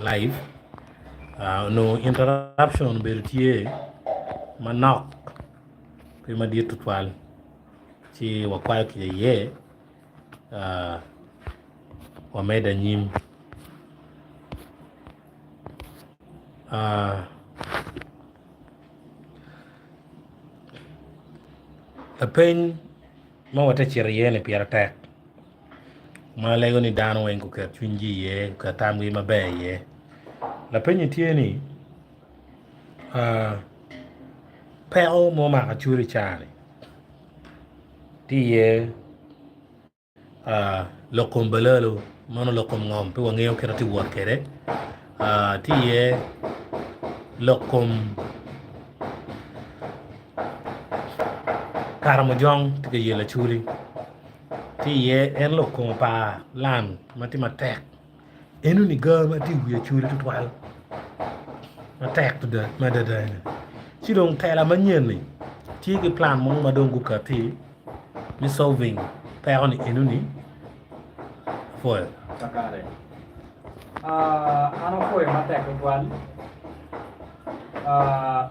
live onongo interruption obedo tye manok pe madit tutwal ci wakwayo kica iye wamedde anyim. Lapeny ma watye ka cito iye-ni pire tek ma alego ni dano weng guket cwinygi iye guket tamgi maber iye lapeny-nyi tye ni peko ma omako Acholi i caa-ni tye iye Lok kom balalo meno lok kom ngom pe wangeyo kit ma tye ka wot kwede tye iye lok kom karamojong tye ka yelo acholi tye iye en lok kom opar land ma tye matek. Enoni ga ma tye i wi Acholi tutwal matek adada eni ci dong tela manyen-ni tye ki plan mo ma dong gukati me solving peko ni enoni apwoyo. Kakare. An apwoyo matek tutwal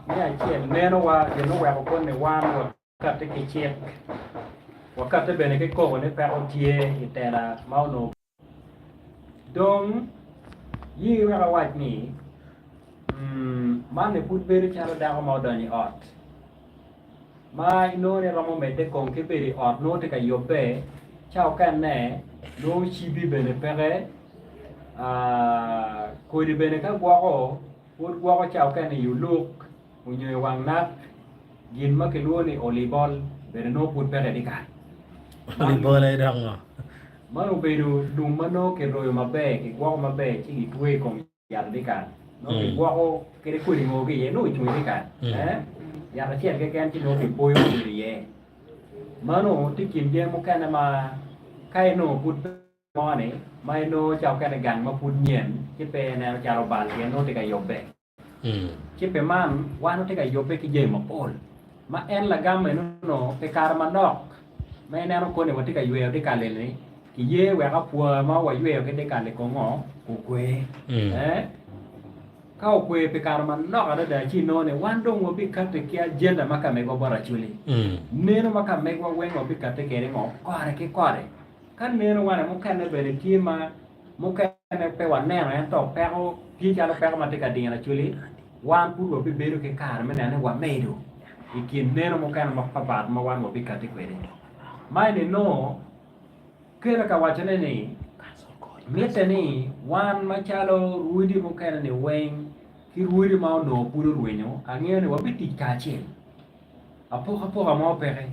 me acel nenowa gin oweko koni wan wakati ki cik wakati bene ki koko ni peko tye i tela ma onongo Dong, ye wek awac ni, man-ni pud bedo calo dako ma odonyo i ot, ma inongo ni romo medde kong ki bedo i ot nongo tye ka yubbe, ca okene nongo cibi bene peke, kodi bene ka gwoko pud gwoko ca okene i oluk onyo i wang nak, gin ma kilwongo ni olibol bene nongo pud peke dyekal. Olibol aye dok ngo? Man obedo lum ma nongo kiroyo maber, kigwoko maber ci kitweyo i kom yat dyekal. Nongo kigwoko kede kodi ngo ki iye, nongo ocung i dyekal. Yat acel keken ci nongo kiboyo obedo iye. Mano tye i kin jami mukene ma ka inongo pud pe mo-ni ma inongo ca okene gang ma pud nyen ci pe ineno calo bal pien nongo tye ka yubbe. Ci pi man, wan watye ka yubbe ki jami mapol ma en lagam meno pi kare manok ma ineno koni watye ka yweyo dyekal-li-ni, kiye wek apwa ma wayweyo ki dyekal-li kongo okwe. Ka okwe pi kare manok adada ci inongo ni wan dong wabikatti ki ajenda ma ka megwa bot Acholi. Neno ma ka megwa weng wabikatti kwede ngo kore ki kore. Ka neno wane mukene bene tye ma mukene pe waneno ento peko tye calo peko ma tye ka dino actually wan pud wabibedo ki kare me neno ni wamedo i kin neno mukene mapapat ma wan wabikati kwede. Ma eni nongo kelo ka wacone ni mitte ni wan macalo rwodi mukene ni weng ki rwodi ma onongo pud orwenyo angeyo ni wabitic kacel. Apokapoka mo peke.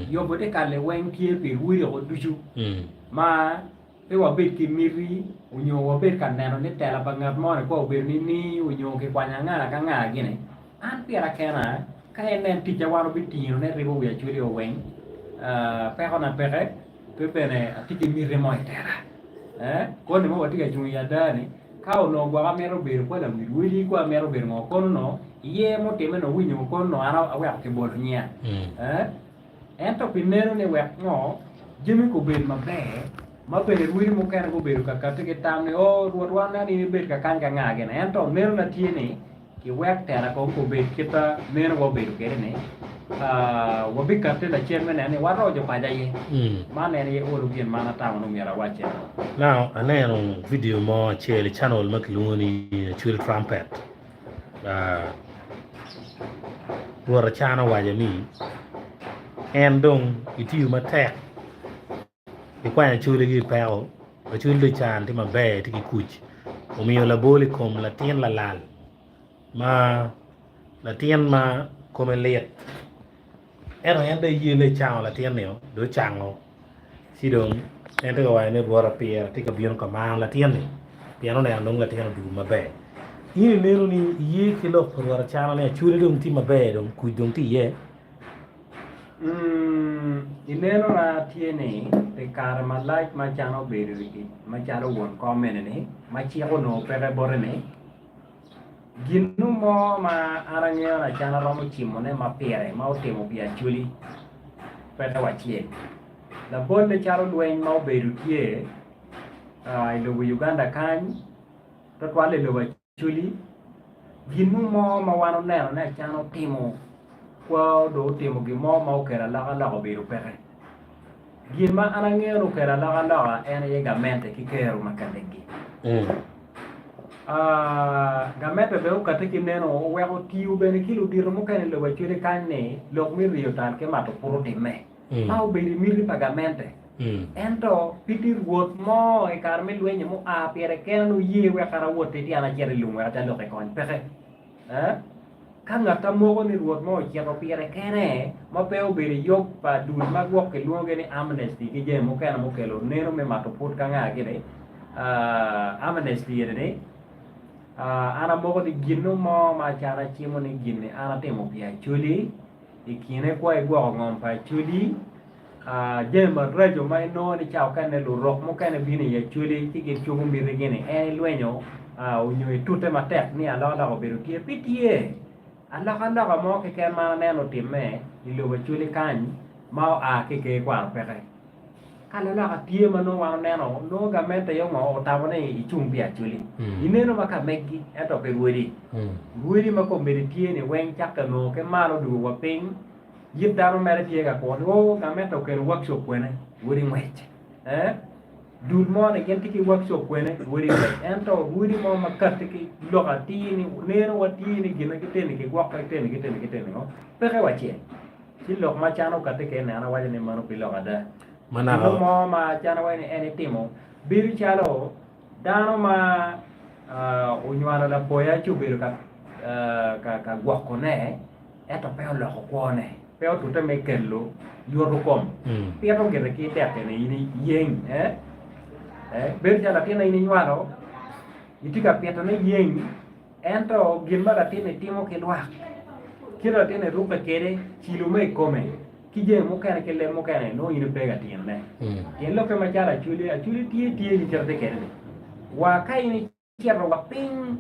Yubo dyekal-li weng tye pi rwodi woko ducu ma Pe wabed ki miti onyo wabed ka neno ni tela pa ngat moni kwa obedo nining onyo kikwanyo anga ki anga gini. An pira kena, ka inen ticca wan obitingo ne ribo wi Acholi o weng, peko na peke, pe bene atye ki miti mo i tela. Koni ma watye ka cung i ada ni, ka onongo gwok amito bedo kwa lawil weli, kwa amito bedo ngo kono no, iye mutime no winyo kono no an aweko kibolo nyinga. Ento pi meno ni wek ngo jami gubed maber, ma bene rwodi mukene gubedo ka kati ki tam ni, O Rwotwa, nen in ibed ka kany ka nga gini. Ento meno na tye ni, kiwek tela kong obed kita meno wa obedo kwede ni, wabikati lacen me neno ni waroco paco aye. Man en aye olo gin ma an atamo ni myero awac eno. Now, aneno video mo acel i channel ma kilwongo ni Acholi Trumpet. Rwot Acana owaco ni, En dong itiyo matek ikwanyo acholi ki i peko, acholi dong can tye maber tye ki kuc. Omiyo labol i kom latin lalal ma latin ma kome lit Ento en dong eyelle ecango latin-ni dong ocango ci dong en tye ka waco ni Rwota pira tye ka bino ka maro latin-ni pien oneno dong latin odwogo maber. In ineno ni iye ki lok pa Rwot Acana ni Acholi dong tye maber dong kuc dong tye iye? Inenona tye ni pi kare malac ma Acana obedo macalo won kom eni-ni ma cik onongo peke bote-ni, Gin mo ma an angeyo ni Acana romo cimone ma pire ma otimo pi Acholi peke wacel. Labolle calo lweny ma obedo tye i lobo Uganda kany. Twatwal i lobo Acholi, gin mo mo ma wan oneno ni Acana otimo, kwa dong otimo gin mo ma okelo alokaloka obedo peke. Gin ma an angeyo ni okelo alokaloka en aye gamente ki kero ma ka leggi. Gamente bene okati ki neno oweko otiyo bene ki ludito mukene i lobo Acholi kany ni lok me riyo tal ki mato put otimme. Ma obedo i miti pa gamente. Ento pe tye rwot mo i kare me lweny-nyi mua pire kene ni oye wek an awot ki tyena acit i lum wek acalok i kony. Peke. Ka ngat a moko ni rwot mo ocito pire kene ma pe obedo i yub pa dul ma gwok kilwongogi ni Amnesty ki jami mukene mukelo neno me mato put ka nga gini, Amnesty eni-ni, an amoko ni gin-nu mo ma acalo acimo ni gin-ni an atimo pi Acholi, i kine kwa igwoko ngom pa Acholi, Jami maraco ma inongo ni ca okene lurok mukene bino i Acholi ci gicobo mitigi ni en ilwenyo onyo itute matek ni alokaloka obedo tye. Pe tye! Alokaloka mo keken ma aneno otimme i lobo Acholi kany ma oa ki i ker kwaro peke. Ka alokaloka tye ma nongo wan oneno, nongo gamente aye ongo otamo ni icung pi Acholi. Ineno ma ka meggi ento pe rwodi. Rwodi ma kombeddi tye ni weng cakke onongo ki malo dwogo wa piny. Yit dano mere tye ka kur ni, Oo, gamente okelo workshop kwene? Rwodi ngwec. Eh? Dul mo ni gin tye ki workshop kwene? Rwodi ngwec. Ento rwodi mo ma katti ki lok atir ni neno wa tye ni gin ma giteni kigwokke, giteni, giteni, giteni ngo? Peke wacel. Ci lok ma can okatti kwede ni an awaco ni meno pe lok ada. Ma naka. Gin mo ma can awaco ni en itimo bedo calo dano ma onywalo lapoya ci obedo ka ka gwokone. Ento pe oloko kwone, pe otute me kelo yoto kom. Pito gire ki tek eni in iyeng, eh? Eh, bedo calo latin ma in inywalo, itye ka pitone iyeng, ento gin ma latin-ni timo ki lwak, kit ma latin-ni rukke kwede, cilo ma i kome, ki jami mukene ki leb mukene, nongo in ipe ka tinone. Pien lokke macalo acholi, acholi tye tye ki kite tye kwede-ni. Wa ka in Cito wa piny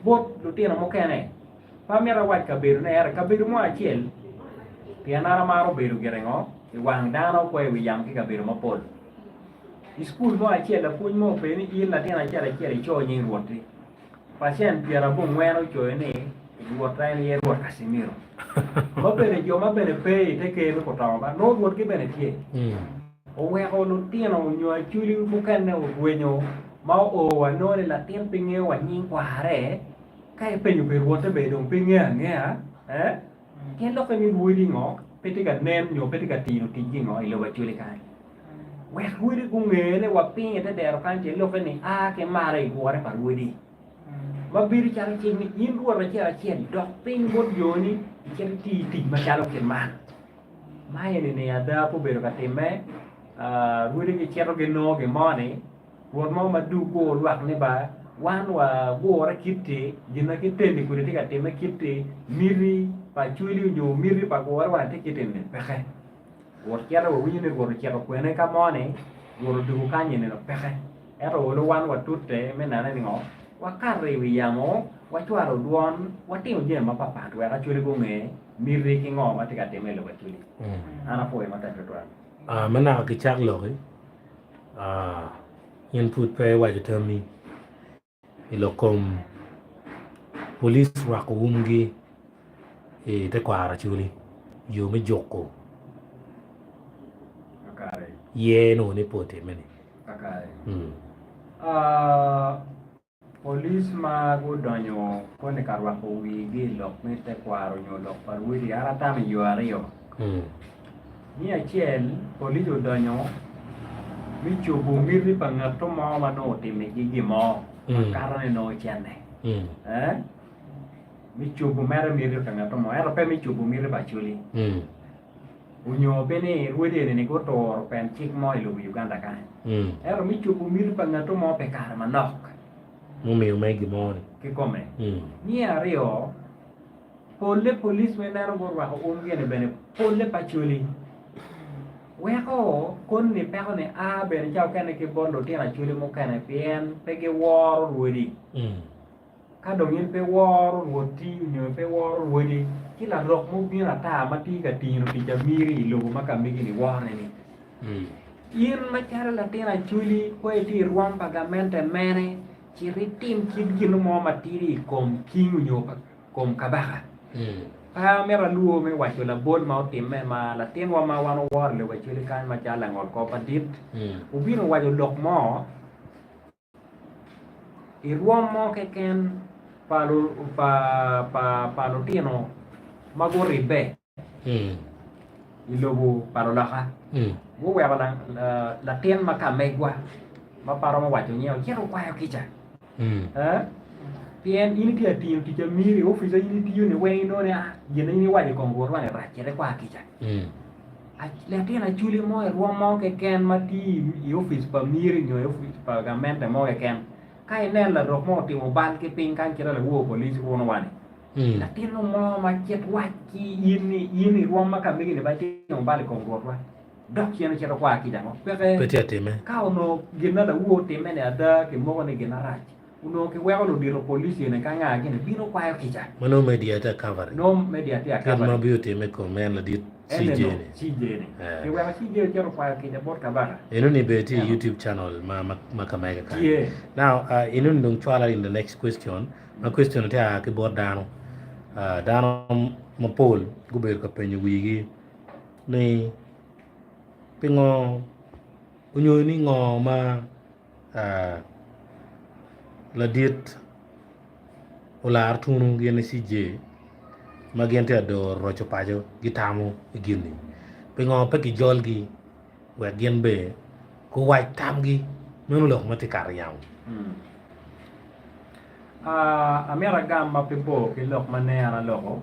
bot lutino mukene. Pe amito awac kabedone ento i kabedo mo acel, pien an amaro bedo gire ngo i wang dano kwo i wi yamo ki kabedo mapol. I cukul mo acel lapwony mo openyo ni in latin acel acel ico nying rwot-ti? Pacent pyerabongwen ocoyo ni Rwotta en aye Rwot Casimiro. Ma bene jo ma bene pe i te ker me Kutongo ba nongo rwotgi bene tye. Oweko lutino nyo acholi mukene orwenyo ma oo wa nongo ni latin pe ngeyo wa nying kware ka ipenyo pi rwotte bene dong pe ngeyo angeya eh pien lokke ni rwodi ngo pe tye ka nen nyo pe tye ka tino ticgi ngo i lobo acholi kany wek rwodi gungene wa piny ite dero kany tyen lokke ni a ki malo i gure pa rwodi ma bedo calo cik ni in rwot acel acel dok piny bot joni icit iti tic macalo kit man. Ma eni-ni ada pe obedo ka timme, rwodi gicito ginongo gin mo ni, Rwot mo ma dul gur lwak ni ba, wan wagure kit-ti, gin ma kiteni kodi tye ka timme kit-ti, miti pa Acholi nyo miti pa gure wa tye kit-ti-ni peke. Rwot cito wawinyo ni Rwot ocito kwene ka mo ni, Rwot odwogo kany eni-ni peke. Ento olo wan watute me nene ni ngo? Wakato i wi yamo, wacwalo dwon, watimo jami mapatpat wek Acholi gunge miti ki ngo ma tye ka timme i lobo Acholi. An apwoyo matek tutwal. Ma naka kicak loki, in pud pe iwaco tammi i lok kom police rwako umgi i tekwaro Acholi i yo me juko yer nongo ni pe otimme-ni. Police ma gudonyo koni ka rwako wigi i lok me tekwaro nyo lok pa rwodi an atamo i yo aryo. Me acel, police odonyo me cobo miti pa ngatto mo ma nongo otimigi gin mo makato ni nongo cente me cobo mere miti pa ngatto mo ento pe me cobo miti pa Acholi. Onyo pe ni rwodi eni ni guturo pen cik mo i lobo Uganda kany. Ento me cobo miti pa ngatto mo pi kare manok. Mumiyo me gin mo ni. Kikome. Me aryo, polle police ma ineno gurwako umgi eni bene polle pe Acholi. Weko koni peko ni a bene ca okene ki bot lutino Acholi mukene pien pe giworo rwodi. Ka dong in pe iworo rwot-ti nyo pe iworo rwodi, ci larok mubino ata ma tye ka tino tic amiri i lobo ma ka megi-ni worre-ni. In macalo latin acholi, kwo itye i rwom pa gamente mene? Cit itim kit gin mo matidi i kom king onyo kom kabaka. Pe amito alwor me waco labol ma otimme ma latinwa ma wan oworo i lobo Acholi kany macalo langol kor pa dit obino owaco lok mo i rwom mo keken pa lutino ma guribbe. I lobo pa luloka, guweko latin ma ka megwa ma pe aromo waco nyinge ocito okwayo kica. Pien in itye ka tiyo tic amiri i opic ma in itiyo ni weng inongo ni gin ma in iwaco i kom rwotwa ni rac cit ikwa kica. Latin acoli mo i rwom mo keken ma tiyo i opic pa miri nyo i opic pa gamente mo keken ka inen larok mo otimo bal ki piny kany kit ma lawor polic runowa ni Latinnu mo ma cit wac ki in ni, 'In i rwom ma ka megi-ni ba itimo bal i kom Rwotwa, dok cen ocito okwa kica ngo? Peke. Pe tye atime. Ka onongo gin ma lawor otimme-ni ada kimoko ni gin arac, onongo kiweko ludito polici-ni ka nga-gi-ni bino kwayo kica. Ma nongo media tye a covering. Nongo media tye a Kit ma covering. bino timme i kom en ladit Ene CJ no, ni. CJ ni. Eh. Kiweko CJ ocito okwayo kica bot kabaka. Enoni bene tye i Eno. YouTube channel ma ma ka mega kany. Tye. Now, uh, enoni dong cwala in the next question. Ma question tye aa ki bot dano, dano mapol gubedo ka penyo wigi ni pingo onyo ni ngo ma ladit olar tunu gin ki CJ ma gin tye ka doro roco paco gitamo i gin-ni pingo pe kijolgi wek gin bene guwac tamgi meno lok ma tye kato yamo. Amito agam ma pe bor ki lok ma ne an aloko,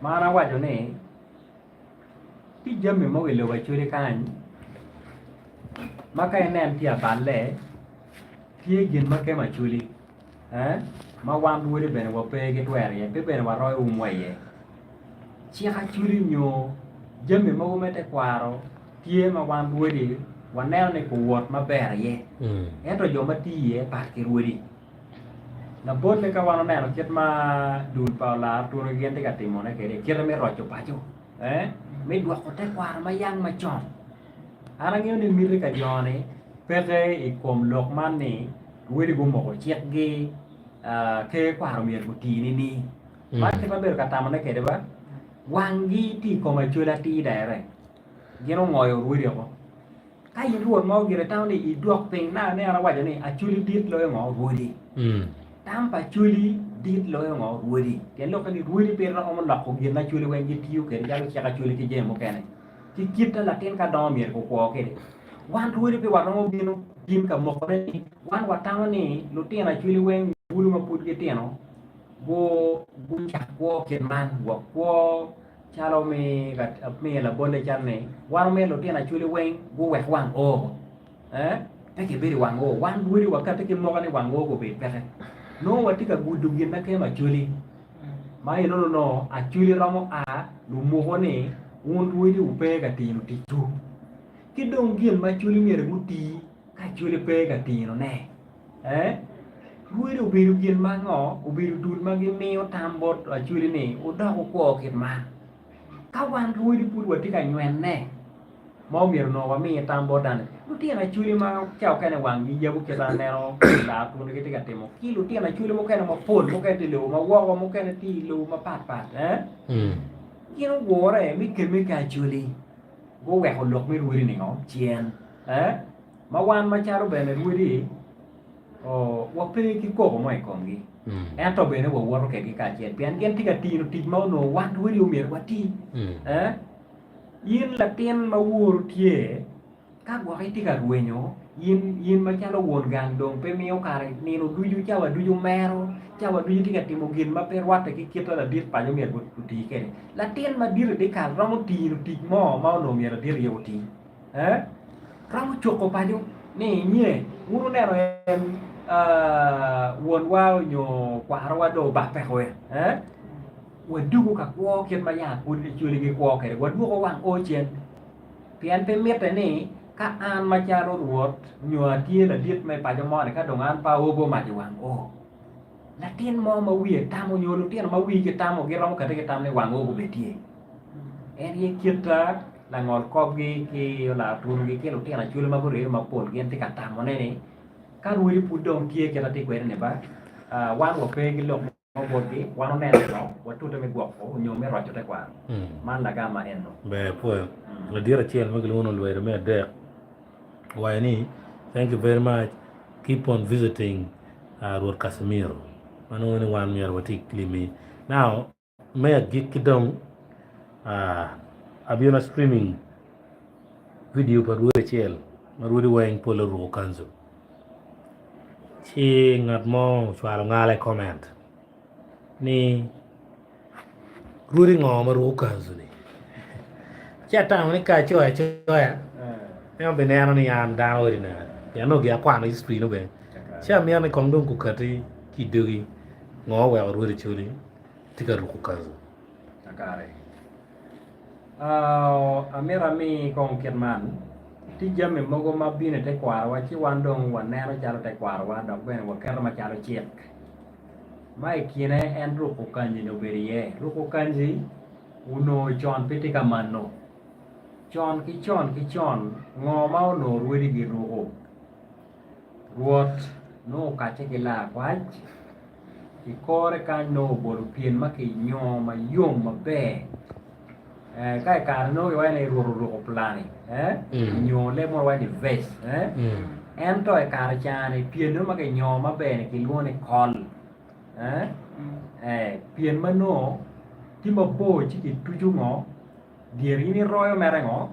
ma an awaco ni tye jami mogo i lobo Acholi kany ma ka inen tye aballe tye gin ma kemo Acholi ma wan rwodi bene wape ki twero iye pe bene waroyo umwa iye. Cik Acholi nyo jami mogo me tekwaro tye ma wan rwodi waneno ni guwot maber aye, ento jo ma tiyo iye pat ki rwodi. Labolle ka wan oneno kit ma dul pa olar tunu gin tye ka timone kwede, kite me roco paco, me dwoko tekwaro ma yang macon. An angeyo ni miti ka jo-ni peke i kom lok man ni rwodi gumoko cikgi, ker kwaro myero guti nining. Man kit ma abedo ka tamone kwede ba, wanggi tye i kom Acholi atir dere. Gin ongoyo rwodi oko. Ka in rwot mo gire itamo ni idwok piny, na ne an awaco ni Acholi dit loyo ngo? Rwodi. Tam pa Acholi dit loyo ngo? Rwodi. Pien lokke ni rwodi pe romo loko gin ma Acholi weng gitiyo kwede calo cik Acholi ki jami mukene. Ki kit ma latin ka dongo myero gukwo kwede. Wan rwodi pe waromo bino gin ka mokone ni wan watamo ni lutino Acholi weng bulu ma pud gitino gu gucak kwo kit man gwok kwo Calo mi miyo labolle calo ni wan omyero lutino Acholi weng guwek wang oo eh pe gibed i wang oo wan rwodi wakati ki moka ni wang oo gubed peke nongo watye ka gudo gin ma kemo Acholi ma enono nongo Acholi romo a lumuko ni wun rwodi wupe ka tino ticwu ki dong gin ma Acholi myero guti ka Acholi pe ka tino ne Eh, rwodi obedo gin ma ngo? Obedo dul ma gimiyo tam bot Acholi ni wudok wukwo kit man. Ka wan rwodi pud watye ka nywenne ma omyero onongo wami tam bot dano, lutino Acholi ma ca okene wanggi yabo kit ma aneno lar tunu gitye ka timo ki lutino Acholi mukene mapol mukene tye i lobo ma woko mukene tye i lobo mapat pat eh, gin ogure me kemme ki Acholi guweko lok me rwodi ningo cen eh. Ma wan macalo bene rwodi wape ki koko mo i komgi, ento bene wawoto kedgi kacel, pien gin tye ka tino tic ma onongo wan rwodi omyero wati. In latin ma woru tye, ka gwok itye ka rwenyo, in, in macalo won gang dong pe miyo kare nino ducu, cawa ducu mero, cawa ducu tye ka timo gin ma pe rwatte ki kit ma ladit paco myero oti kwede. Latin madit i dyekal romo tino tic mo ma onongo myero ladit aye oti. Romo cuko paco ni, Nye, wun wuneno en wonwa onyo kwarowa dong obak peko en. Wadugo ka kwo kit ma yat pud ecwali gikwo kwede, wadwoko wang o cen. Pien pe mitte ni ka an macalo rwot nyo atye ladit me paco moni ka dong an pe aobo mac i wang o. Latin mo ma wiye tamo nyo lutino ma wigi tamo giromo kati ki tam ni wang o gubed tye. En aye kit langol kopgi ki olar tungi ki lutino acwali ma guryeyo mapol gin tye ka tamone ni. Ka rwodi pud dong tye kit atye kwede ni ba, wan wape ki lok mo botgi, wan oneno ngo, watute me gwoko nyo me roco tekwaro. Man lagam ma eno. Ber apwoyo. Ladit acel ma kilwongo ni Olwedo me adek owaco ni thank you very much keep on visiting Rwot Casimiro ma nongo ni wan myero wati ki limi. Now Me agikki dong, abino streaming vidio pa rwodi acel ma rwodi weng pole oruko kanzu ci ngat mo ocwalo ngala i comment ni rwodi ngo ma ruko kanzu ni ci atamo ni ka acoyo acoya en obineno ni an dano ordinary pien nongo gin akwano history ne bene ci amito ni kong dong gukati ki idogi ngo oweko rwodi coli tye ka ruko kanzu. Kakare. Amito ami kong kit man, tye jami mogo ma bino i tekwarowa ci wan dong waneno calo tekwarowa dok bene waketo macalo cik. Ma i kine en ruko kanyi-ni obedo iye. Ruko kanyi onongo con pe tye ka mano. Con ki con ki con ngo ma onongo rwodi giruko? Rwot nongo okacce ki laa kwac, i kore kany nongo obolo pyen ma kinyongo mayom maber ka i kare nongo kiwaco ni Rwot oruko pulani nyo leb munu waco ni vec ento i kare ca-ni pyen nongo ma kinyongo maber-ni kilwongo ni kol pyen ma nongo tye mabor ci kituco ngo dyere in iroyo mere ngo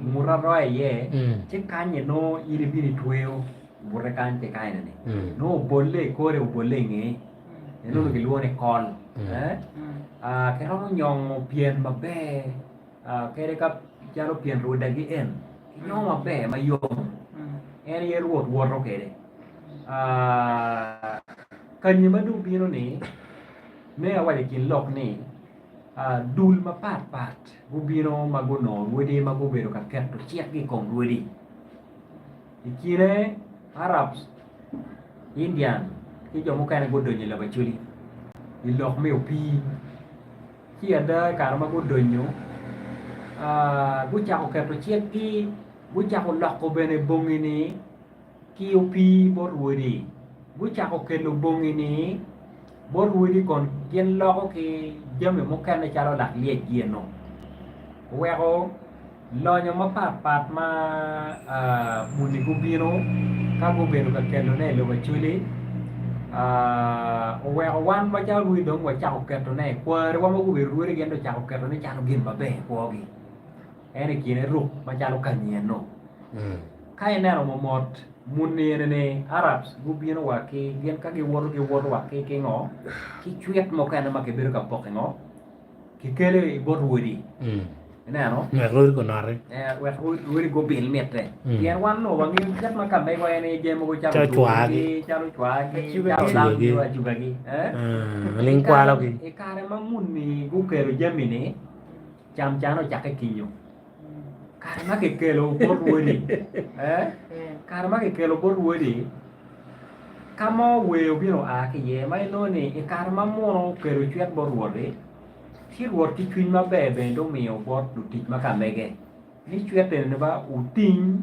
Ngut aroya iye, ci kany-nyi nongo in ibino itweyo bute kany ki kany-ni, nongo obolle i kore, obolle i ngeye, eno kilwongo ni kol. Kiromo nyongo pyen maber kadi ka calo pyen rwodagi en, kinyongo maber mayom, en aye Rwot woto kwede. Kanyi ma dong bino-ni, me awaco i kin lok ni, Dul mapat pat gubino ma gunongo rwodi ma gubedo ka keto cikgi i kom rwodi. I kine Arabs, Indian ki jo mukene gudonyo i lobo Acholi i lok me opii ci ada i kare ma gudonyo gucako keto cikgi gucako loko bene bongi-ni ki opii bot rwodi. Gucako kelo bongi-ni bot rwodi kun gin loko ki jami mukene calo lak lyecgi eno. Oweko lonyo mapatpat ma muni gubino ka gubedo ka kelone i lobo Acholi oweko wan macalo rwodi dong wacako ketone, kwariwa ma gubedo rwodi gin dong ocako ketone calo gin maber i kwogi. En i kine ruk macalo kanyi eno. Ka ineno momot, muni eni-ni, Arabs, gubino wa ki gin ka giwoto giwoto wa ki ki ngo? Ki cwit mukene ma kibedo ka poko i ngo? Kikelo i bot rwodi. Ineno? Wek rwodi gunoti. Eh, wek rwodi gubil mitte. Pien wan onongo wangeyo kit ma ka megwa en aye jami mogo calo odurgi, calo cwagi, calo lamgi, acubagi. Eh? Ling kwalogi. I kare ma muni gukelo jami-ni, Cam can ocakke kinyo. Kare ma kikelo bot wodi, eh, kare ma kikelo bot wodi, ka mo wer obino oa ki iye ma inongo ni i kare ma muno okelo cwit bot rwot-ti, ci rwot ki cwiny maber bene dong omiyo bot lutic ma ka mege ni cwit eni ba wuting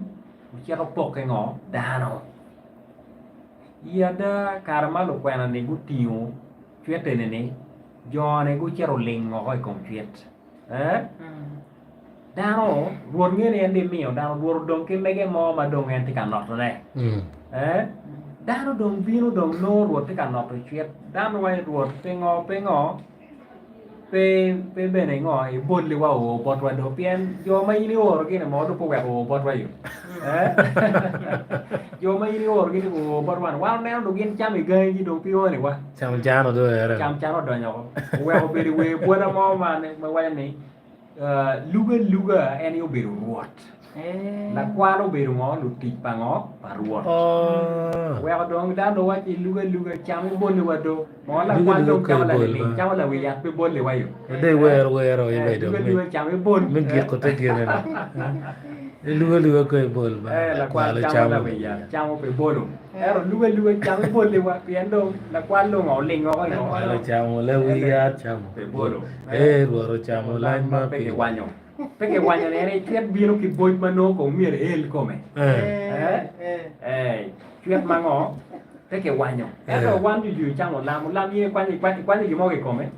wucit wupokke ngo dano. I ada kare ma lukwena-ni gutingo cwit eni-ni, Jo-ni gucito ling woko i kom cwit. Dano, Rwot ngeyo ni en bimiyo dano, Rwot odong ki mege mo ma dong en tye ka notone. Dano dong bino dong nongo Rwot tye ka noto cwit. Dano waco ni, Rwot, pingo, pingo pe, pe bene ngo ibolliwa oo botwa do? Pien jo ma in iorogi-ni mo dong pe oweko oo botwa yo. Jo ma in iorogi ni guo botwa-ni, wan waneno dong gin camo i gangigi dong pe ioniwa. Cam can odwere. Cam can odonyo oko. Oweko obedo i wer bwota mo ma waco ni, Luga aluga en aye obedo rwot. Lakwal obedo ngo? Lutic pa ngo? Pa rwot. Oweko dong dano dong waco ni luga aluga cam iboliwa do. Ngo lakwal dong camo laliling, camo lawi yat pe boliwa yo. Ade wero wero ibedo Luga aluga cam ibol. Me giko te gine ni. Luga aluga ko ibol ba. Lakwal camo lawi yat, camo pe bolo. Ento luga aluga cam iboliwa pien dong lakwal dong oling woko i Lakwal ocamo lawi yat camo pe bolo. Ee Rwot ocamo lac ma pe kiwanyo. Pe kiwanyo ni en aye cwit bino ki boc ma nongo kong myero el kome. Cwit ma ngo? Pe kiwanyo. Ento wan juju icamo olam, olam in ikwanyo, ikwanyo gin mo ki i kome,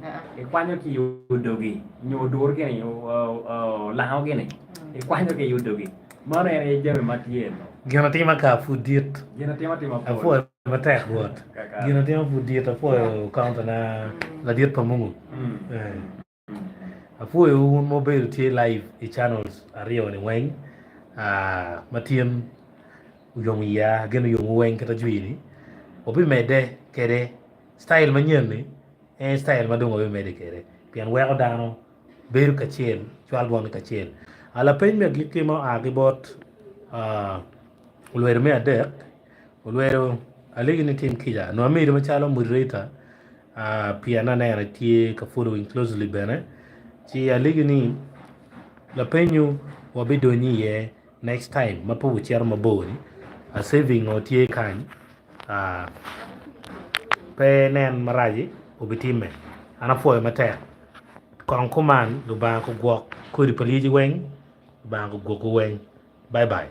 ikwanyo ki i odogi nyo odur gini, olango gini, ikwanyo ki i odogi. Mano en aye jami ma tye eno. Gin atima ka pud dit. Gin atima tye mapol. Apwoyo matek Rwot. Gin atima pud dit apwoyo counter na ladit pa Mungu. Apwoyo wun ma wubedo tye live i channels aryoni weng ma tin oyomo iya gin oyomo weng kit ajwini wabimedde kede style manyen ni en style ma dong wabimedde kede pien weko dano bedo kacel cwal dwongi kacel. Lapeny me agikki ma oa ki bot olwedo me adek olwedo alegi ni tim kica nongo amedi macalo moderator Pien aneno itye ka following closely bene, ci alegi ni lapenyu wabidonyo iye next time ma pe wucito mabor ni saving o tye kany pe inen maraci obitimme. An apwoyo matek kong kuman Lubanga kugwok kodi pa lyeci weng Lubanga kugwokwu weng bye bye.